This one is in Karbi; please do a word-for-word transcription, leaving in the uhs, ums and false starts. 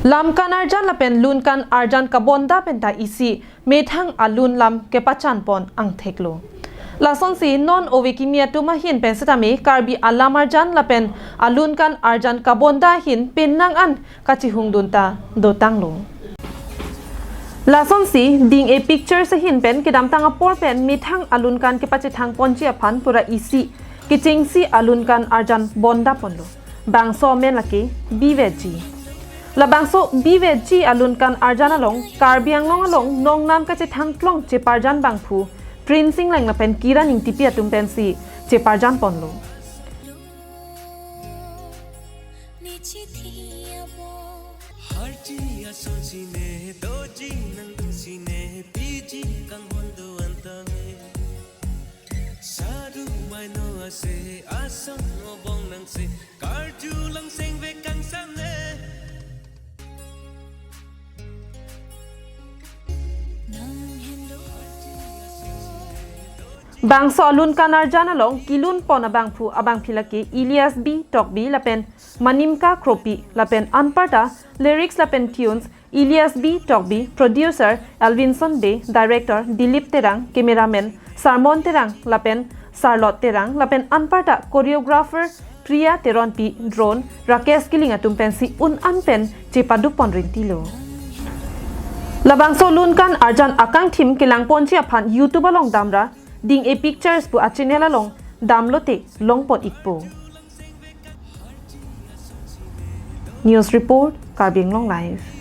Lamkan arjan lapen lunkan arjan kabonda penta isi methang alun lam kepachan pon angthek lo. Lasonsi non ove kimi atum ahin pen setame Karbi alam arjan lapen alunkan arjan kabonda ahin penang an kachihung dunta dotang lo. Lasonsi Ding-e Pictures ahin pen kedamtang apor pen methang alunkan kepachethang ponji aphan pura isi kechengsi alunkan arjan bonda ponlo. Bangso amen lake Bivetji. Labangso Bivetji alunkan arjan along Karbi Anglong along nongnam kachethang klong cheparjan bangphu Prince Engleng lapen Kiran Engtipi atum pensi cheparjan ponlo. Harji asonsi ne, doji nangdungsi ne, piji kanghon do-an tame. Sadu maino ase, asong obong nangse, karju langseng ve kangsam ne. Bangso alunkan arjan along kelun pon abangphu abangpi lake Elias B Tokbi lapen Manimka Kropi lapen anparta lyrics lapen tunes Elias B Tokbi, producer Elvinson Bey, director Dilip Terang, cameraman Sarmon Terang lapen Sarlot Terang lapen anparta choreographer Priya Teronpi, drone Rakesh Killing atum pensi un an pen chepadu pon rintilo. Labangso lunkan arjan akangthim kelang ponji aphan YouTube along damra Ding-e Pictures pu achannel along damlote long pon ikpo. News report, Karbi Anglong Live.